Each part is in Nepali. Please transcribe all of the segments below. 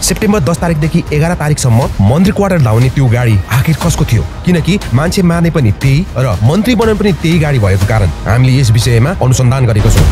सेप्टेम्बर 10 तारिकदेखि 11 तारिकसम्म मन्त्री क्वार्टर धाउने त्यो गाडी आखिर कसको थियो? किनकि मान्छे मार्ने पनि त्यही र मन्त्री बनाउने पनि त्यही गाडी भएको कारण हामीले यस विषयमा अनुसन्धान गरेको छौँ।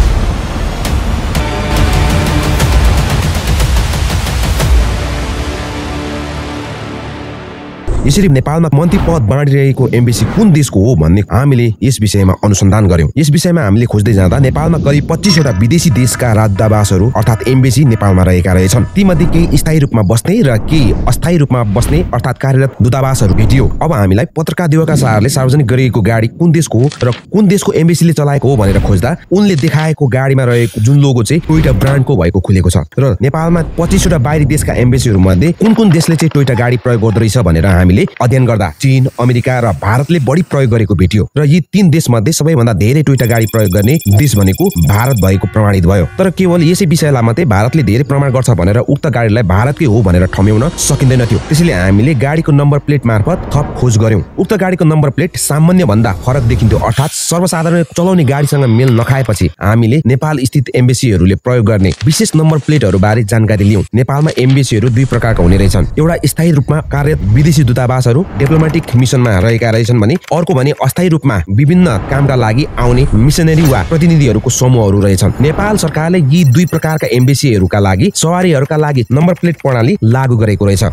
यसरी नेपालमा मन्त्री पद बाँडिरहेको एम्बेसी कुन देशको हो भन्ने हामीले यस विषयमा अनुसन्धान गर्यौं। यस विषयमा हामीले खोज्दै जाँदा नेपालमा करिब 25 वटा विदेशी देशका राजदूतावासहरू अर्थात् एम्बेसी नेपालमा रहेका रहेछन्। तीमध्ये केही स्थायी रूपमा बस्ने र केही अस्थायी रूपमा बस्ने अर्थात् कार्यरत दूतावासहरू भेटियो। अब हामीलाई पत्रकार देवका सारले सार्वजनिक गरिएको गाडी कुन देशको हो र कुन देशको एम्बेसीले चलाएको हो भनेर खोज्दा उनले देखाएको गाडीमा रहेको जुन लोगो चाहिँ टोयोटा ब्रान्डको भएको खुलेको छ र नेपालमा 25 वटा बाहिरी देशका एम्बेसीहरू मध्ये कुन कुन देशले चाहिँ टोयोटा गाडी प्रयोग गर्दैछ भनेर हामीले अध्ययन गर्दा चीन, अमेरिका र भारतले बढी प्रयोग गरेको भेटियो र यी 3 देशमध्ये सबैभन्दा धेरै टोयोटा गाडी प्रयोग गर्ने देश भनेको भारत भएको प्रमाणित भयो। तर केवल यसै विषयलाई मात्रै भारतले धेरै प्रमाण गर्छ भनेर उक्त गाडीलाई भारतकै हो भनेर ठम्याउन सकिँदैन थियो। त्यसैले हामीले गाडीको नम्बर प्लेट मार्फत थप खोज गर्यौं। उक्त गाडीको नम्बर प्लेट सामान्य भन्दा फरक देखिन्थ्यो अर्थात् सर्वसाधारण चलाउने गाडीसँग मेल नखाएपछि हामीले नेपाल स्थित एम्बेसीहरूले प्रयोग गर्ने विशेष नम्बर प्लेटहरू बारे जानकारी लियौं। नेपालमा एम्बेसीहरू दुई प्रकारका हुने रहेछन्। एउटा स्थायी रूपमा कार्यरत विदेशी दूतावासहरू डिप्लोमेटिक मिसनमा रहेका रहेछन् भने अर्को भने अस्थायी रूपमा विभिन्न कामका लागि आउने मिसनरी वा प्रतिनिधिहरूको समूहहरू रहेछन्। नेपाल सरकारले यी दुई प्रकारका एम्बेसीहरूका लागि सवारीहरूका लागि नम्बर प्लेट प्रणाली लागू गरेको रहेछ।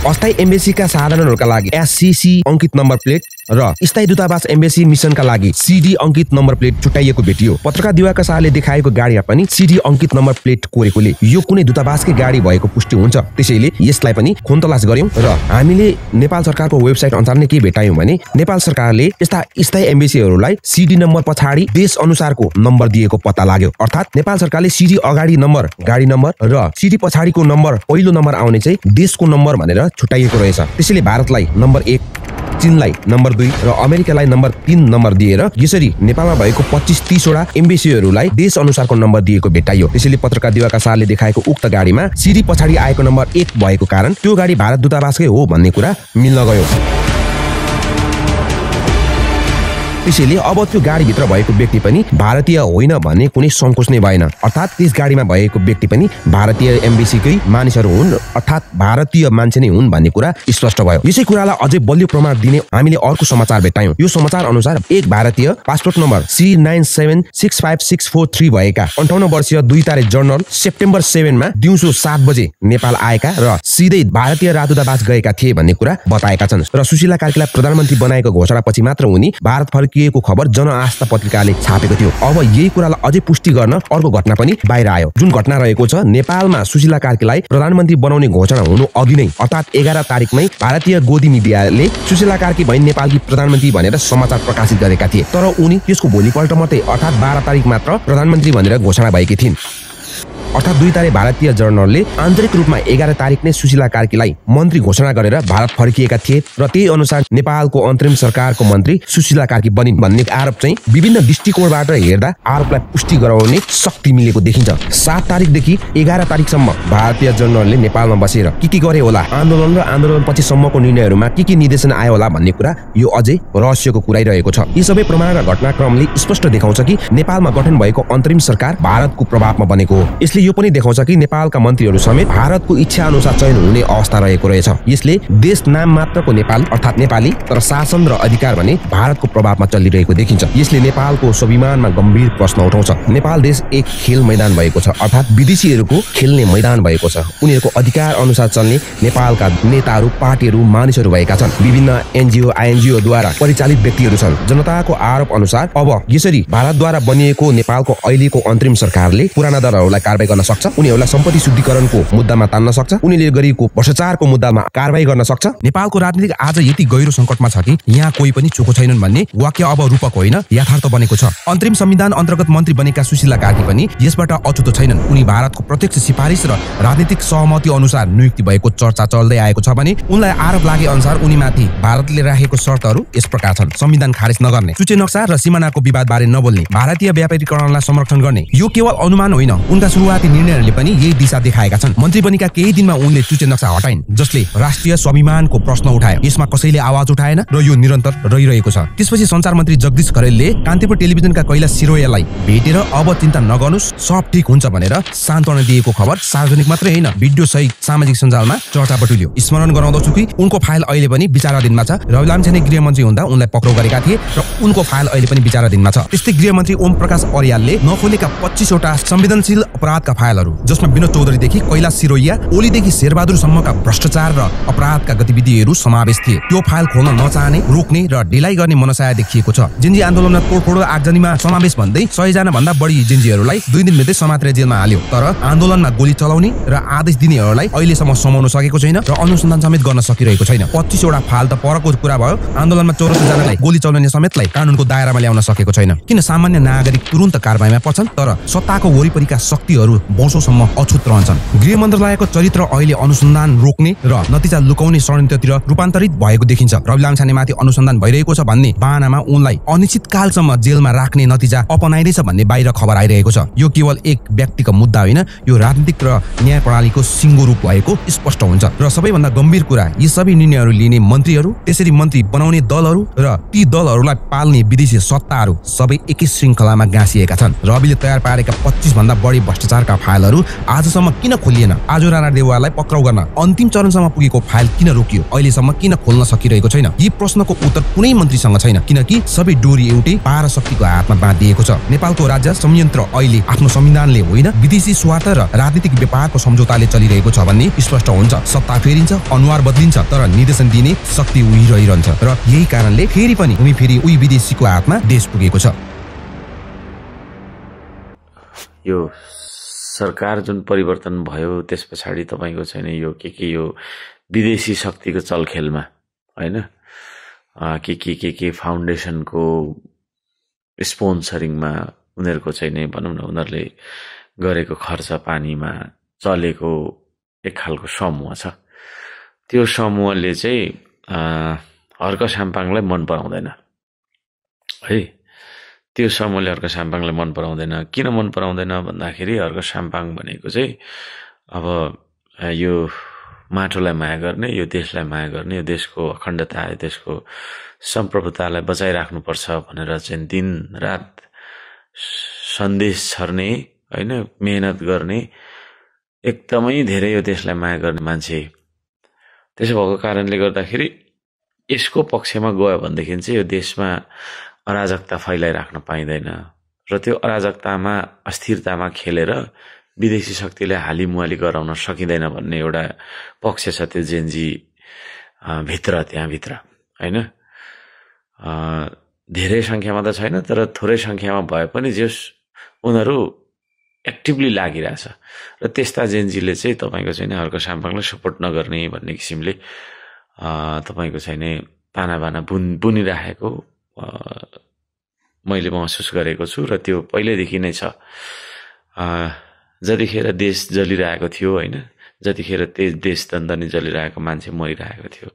अस्थायी एम्बेसीका साधारणहरूका लागि एससीसी अंकित नम्बर प्लेट र स्थायी दूतावास एम्बेसी मिसनका लागि सीडी अंकित नम्बर प्लेट छुट्याइएको भेटियो। पत्रकार दिवाकर शाहले देखाएको गाडीमा पनि सीडी अंकित नम्बर प्लेट कोरेकोले यो कुनै दूतावासकै गाडी भएको पुष्टि हुन्छ। त्यसैले यसलाई पनि खोनतलास गर्यौं र हामीले नेपाल सरकारको वेबसाइट अनुसार नै के भेटायौं भने नेपाल सरकारले यस्ता स्थायी एम्बेसीहरूलाई सीडी नम्बर पछाडि देश अनुसारको नम्बर दिएको पत्ता लाग्यो। अर्थात् नेपाल सरकारले सीडी अगाडि नम्बर गाडी नम्बर र सीडी पछाडिको नम्बर पहिलो नम्बर आउने चाहिँ देशको नम्बर भनेर छुट्याइएको रहेछ। त्यसैले भारतलाई नम्बर 1, चीनलाई नम्बर 2 र अमेरिकालाई नम्बर 3 नम्बर दिएर यसरी नेपालमा भएको 25-30 वटा एम्बेसीहरूलाई देश अनुसारको नम्बर दिएको भेटाइयो। त्यसैले पत्रकार दिवाकर शाहले देखाएको उक्त गाडीमा सीडी पछाडि आएको नम्बर 1 भएको कारण त्यो गाडी भारत दूतावासकै हो भन्ने कुरा मिल्न गयो। त्यसैले अब त्यो गाडीभित्र भएको व्यक्ति पनि भारतीय होइन भन्ने कुनै संकोच नै भएन। अर्थात् त्यस गाडीमा भएको व्यक्ति पनि भारतीय एम्बेसीकै मानिसहरू हुन् अर्थात् भारतीय मान्छे नै हुन् भन्ने कुरा स्पष्ट भयो। यसै कुरालाई अझै बलियो प्रमाण दिने हामीले अर्को समाचार भेटायौं। यो समाचार अनुसार एक भारतीय पासपोर्ट नम्बर C9765643 भएका 58 वर्षीय 2 तारे जनरल सेप्टेम्बर 7 मा दिउँसो 7 बजे नेपाल आएका र सिधै भारतीय राजदूतावास गएका थिए भन्ने कुरा बताएका छन् र सुशीला कार्कीलाई प्रधानमन्त्री बनाएको घोषणापछि मात्र उनी भारत फर्किएको खबर जनआस्था पत्रिकाले छापेको थियो। अब यही कुरालाई अझै पुष्टि गर्न अर्को घटना पनि बाहिर आयो। जुन घटना रहेको छ नेपालमा सुशीला कार्कीलाई प्रधानमन्त्री बनाउने घोषणा हुनु अघि नै अर्थात् 11 तारिकमै भारतीय गोदी मिडियाले सुशीला कार्की भइन् नेपालकी प्रधानमन्त्री भनेर समाचार प्रकाशित गरेका थिए। तर उनी त्यसको भोलिपल्ट मात्रै अर्थात् 12 तारिक मात्र प्रधानमन्त्री भनेर घोषणा भएकी थिइन्। अर्थात् 2 तारे भारतीय जर्नलले आन्तरिक रूपमा 11 तारिक नै सुशीला कार्कीलाई मन्त्री घोषणा गरेर भारत फर्किएका थिए र त्यही अनुसार नेपालको अन्तरिम सरकारको मन्त्री सुशीला कार्की बनिन् भन्ने आरोप चाहिँ विभिन्न दृष्टिकोणबाट हेर्दा आरोपलाई पुष्टि गराउने शक्ति मिलेको देखिन्छ। 7 तारिकदेखि 11 तारिकसम्म भारतीय जर्नलले नेपालमा बसेर के गरे होला, आन्दोलन र आन्दोलनपछि सम्मको निर्णयहरूमा के निर्देशन आयो होला भन्ने कुरा यो अझै रहस्यको कुरै रहेको छ। यी सबै प्रमाण र घटनाक्रमले स्पष्ट देखाउँछ कि नेपालमा गठन भएको अन्तरिम सरकार भारतको प्रभावमा बनेको हो। यसले यो पनि देखाउँछ कि नेपालका मन्त्रीहरू समेत भारतको इच्छा अनुसार चयन हुने अवस्था रहेको रहेछ। यसले देश नाम मात्रको नेपाल अर्थात् नेपाली तर शासन र अधिकार भने भारतको प्रभावमा चलिरहेको देखिन्छ। यसले नेपालको स्वाभिमानमा गम्भीर प्रश्न उठाउँछ। नेपाल देश एक खेल मैदान भएको छ अर्थात् विदेशीहरूको खेल्ने मैदान भएको छ। उनीहरूको अधिकार अनुसार चल्ने नेपालका नेताहरू, पार्टीहरू, मानिसहरू भएका छन्। विभिन्न एनजिओ, आइएनजिओ द्वारा परिचालित व्यक्तिहरू छन्। जनताको आरोप अनुसार अब यसरी भारतद्वारा बनिएको नेपालको अहिलेको अन्तरिम सरकारले पुराना दलहरूलाई कारबाही गर्न सक्छ, उनीहरूलाई सम्पत्ति शुद्धिकरणको मुद्दामा तान्न सक्छ, उनीले गरेको भ्रष्टाचारको मुद्दामा कारबाही गर्न सक्छ। नेपालको राजनीतिक आज यति गहिरो संकटमा छ कि यहाँ कोही पनि चोखो छैनन् भन्ने वाक्य अब रूपक होइन यथार्थ बनेको छ। अन्तरिम संविधान अन्तर्गत मन्त्री बनेका सुशीला कार्की पनि यसबाट अछुतो छैनन्। उनी भारतको प्रत्यक्ष सिफारिस र राजनीतिक सहमति अनुसार नियुक्ति भएको चर्चा चल्दै आएको छ भने उनलाई आरोप लागे अनुसार उनीमाथि भारतले राखेको शर्तहरू यस प्रकार छन्। संविधान खारेज नगर्ने, सूची नक्सा र सीमानाको विवाद बारे नबोल्ने, भारतीय व्यापारीकरणलाई संरक्षण गर्ने। यो केवल अनुमान होइन, उनका सुरुवाती शुरुआती निर्णयहरूले पनि यही दिशा देखाएका छन्। मन्त्री बनेका केही दिनमा उनले चुचे नक्सा हटाइन्, जसले राष्ट्रिय स्वाभिमानको प्रश्न उठायो। यसमा कसैले आवाज उठाएन र यो निरन्तर रहिरहेको छ। त्यसपछि सञ्चार मन्त्री जगदीश खरेलले कान्तिपुर टेलिभिजनका कैलाश सिरोयालाई भेटेर अब चिन्ता नगर्नुस्, सब ठीक हुन्छ भनेर सान्त्वना दिएको खबर सार्वजनिक मात्रै होइन, भिडियो सहित सामाजिक सञ्जालमा चर्चा बटुल्यो। स्मरण गराउँदछु कि उनको फाइल अहिले पनि विचाराधीनमा छ। रविलामछाने गृहमन्त्री हुँदा उनलाई पक्राउ गरेका थिए र उनको फाइल अहिले पनि विचाराधीनमा छ। त्यस्तै गृहमन्त्री ओम प्रकाश अर्यालले नखोलेका 25 वटा संवेदनशील अपराधका फाइलहरू, जसमा विनोद चौधरीदेखि कैलाश सिरोया, ओलीदेखि शेरबहादुरसम्मका भ्रष्टाचार र अपराधका गतिविधिहरू समावेश थिए। त्यो फाइल खोल्न नचाहने, रोक्ने र ढिलाइ गर्ने मनसाय देखिएको छ। जेन्जी आन्दोलनमा तोडफोड र आगजनीमा समावेश भन्दै 100 जना भन्दा बढी जेन्जीहरूलाई 2 दिनभित्रै समातेर जेलमा हाल्यो। तर आन्दोलनमा गोली चलाउने र आदेश दिनेहरूलाई अहिलेसम्म समाउन सकेको छैन र अनुसन्धान समेत गर्न सकिरहेको छैन। 25 वटा फाइल त परको कुरा भयो, आन्दोलनमा 84 जनालाई गोली चलाउने समेतलाई कानुनको दायरामा ल्याउन सकेको छैन। किन सामान्य नागरिक तुरुन्त कारबाहीमा पर्छन् तर सत्ताको वरिपरिका शक्तिहरू वर्षौंसम्म अछुत रहन्छन्। गृह मन्त्रालयको चरित्र अहिले अनुसन्धान रोक्ने र नतिजा लुकाउने षड्यन्त्रतिर रूपान्तरित भएको देखिन्छ। रविलामछानेमाथि अनुसन्धान भइरहेको छ भन्ने बहानामा उनलाई अनिश्चितकालसम्म जेलमा राख्ने नतिजा अपनाइरहेछ भन्ने बाहिर खबर आइरहेको छ। यो केवल एक व्यक्तिको मुद्दा होइन, यो राजनीतिक र न्याय प्रणालीको सिङ्गो रूप भएको स्पष्ट हुन्छ। र सबैभन्दा गम्भीर कुरा, यी सबै निर्णयहरू लिने मन्त्रीहरू, त्यसरी मन्त्री बनाउने दलहरू र ती दलहरूलाई पाल्ने विदेशी सत्ताहरू सबै एकै श्रृङ्खलामा गाँसिएका छन्। रविले तयार पारेका 25 भन्दा बढी भ्रष्टाचारका फाइलहरू आजसम्म किन खोलिएन? आजु राणा देउवालाई पक्राउ गर्न अन्तिम चरणसम्म पुगेको फाइल किन रोकियो? अहिलेसम्म किन खोल्न सकिरहेको छैन? यी प्रश्नको उत्तर कुनै मन्त्रीसँग छैन, किनकि सबै डोरी एउटै पारशक्तिको हातमा बाँधिएको छ। नेपालको राज्य संयन्त्र अहिले आफ्नो संविधानले होइन, विदेशी स्वार्थ र राजनीतिक व्यापारको सम्झौताले चलिरहेको छ भन्ने स्पष्ट हुन्छ। सत्ता फेरिन्छ, अनुहार बदलिन्छ, तर निर्देशन दिने शक्ति उही रहिरहन्छ र यही कारणले फेरि पनि उही विदेशीको हातमा देश पुगेको छ। यो सरकार जुन परिवर्तन भयो त्यस पछाडि तपाईको छैन यो यो विदेशी शक्तिको चलखेलमा हैन, के फाउन्डेसनको स्पोन्सरिङमा उनीहरूको चाहिँ नै भनौँ न, उनीहरूले गरेको खर्च पानीमा चलेको एक खालको समूह छ। त्यो समूहले चाहिँ हर्क साम्पाङलाई मन पराउँदैन है। त्यो समूहले हर्क साम्पाङलाई मन पराउँदैन। किन मन पराउँदैन भन्दाखेरि हर्क साम्पाङ भनेको चाहिँ अब यो माटोलाई माया गर्ने, यो देशलाई माया गर्ने, यो देशको अखण्डता, यो देशको सम्प्रभुतालाई बचाइराख्नुपर्छ भनेर चाहिँ दिन रात सन्देश छर्ने हैन, मेहनत गर्ने, एकदमै धेरै यो देशलाई माया गर्ने मान्छे। त्यसो भएको कारणले गर्दाखेरि यसको पक्षमा गयो भनेदेखि चाहिँ यो देशमा अराजकता फैलाइराख्न पाइँदैन र त्यो अराजकतामा, अस्थिरतामा खेलेर विदेशी शक्तिले हालिमुहाली गराउन सकिँदैन भन्ने एउटा पक्ष छ त्यो जेन्जी भित्र, त्यहाँभित्र हैन। धेरै संख्यामा त छैन, तर थोरै संख्यामा भए पनि जस उनीहरू एक्टिभली लागिरहेछ र त्यस्ता जेन्जीले चाहिँ तपाईँको चाहिँ हर्क साम्पाङलाई सपोर्ट नगर्ने भन्ने किसिमले तपाईँको चाहिँ तानाबाना बुनिराखेको मैले महसुस गरेको छु र त्यो पहिल्यैदेखि नै छ। जतिखेर देश जलिरहेको थियो हैन, जतिखेर देश दन्दनी जलिरहेको, मान्छे मरिरहेको थियो,